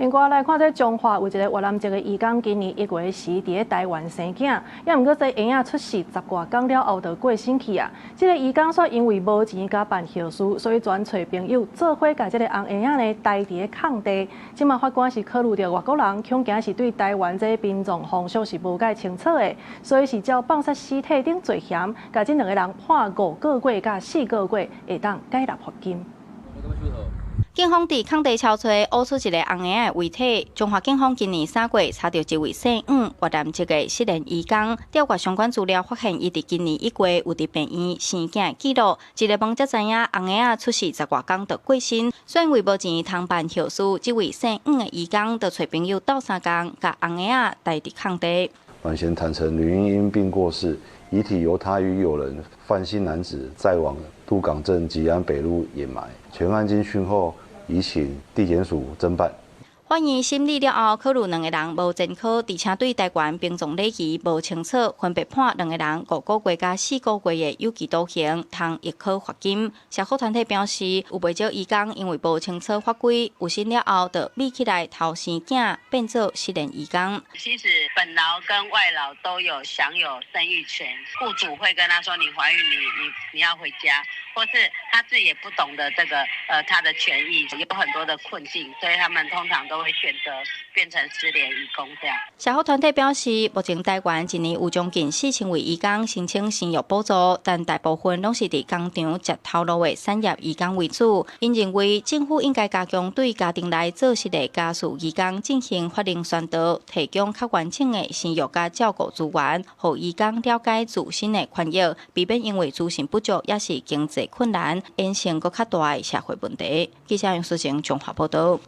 另外來看，這彰化有一個越南籍的移工，今年1月時佇咧台灣生囝，猶毋過這嬰仔出世十外工了後就過身去啊！這個移工煞因為無錢共辦後事，所以轉揣朋友做伙共這個紅嬰仔呢刣佇咧空地。這馬法官是考慮著外國人恐驚是對台灣這殯葬風俗是無蓋清楚的，所以是照放殺屍體等罪嫌，共這兩个人判5個月佮4個月，會當解納罰金。警方佇空地搜揣挖出一个紅嬰仔的遺體。彰化警方今年3月查著一位姓黃越南籍的失聯移工，調閱相關資料，發現伊佇今年1月有佇病院生囝記錄。一个問才知影，紅嬰仔出世十外工就過身，煞因為無錢通辦後事，這位姓黃的移工就揣朋友鬥相共，共紅嬰仔刣佇空地。阮先坦承，女嬰因病過世，遺體由他與友人范姓男子載往鹿港鎮吉安北路掩埋。全案經訊後，移請地檢署偵辦。法院審理了後，考慮兩個人無前科，而且對台灣殯葬禮儀無清楚，分別判兩個人5個月佮4個月的有期徒刑，通易科罰金。社福團體表示，有袂少移工因為無清楚法規，有身了後就秘起來偷生囝，變做失聯移工。其實本勞跟外勞都有享有生育權，雇主會跟他說：你懷孕，你要回家，或是他自己也不懂得這個，他的權益，有很多的困境，所以他們通常都會選擇變成失聯移工這樣。社福團體表示，目前台灣一年有將近4000位移工申請生育補助，但大部分攏是佇工廠食頭路的產業移工為主。𪜶認為政府應該加強對家庭內做事的家事移工進行法令宣導，提供較完整的生育佮照顧資源，予移工了解自身的權益，避免因為資訊不足抑是經濟困難，衍生閣較大的社會問題。記者楊淑晴彰化報導。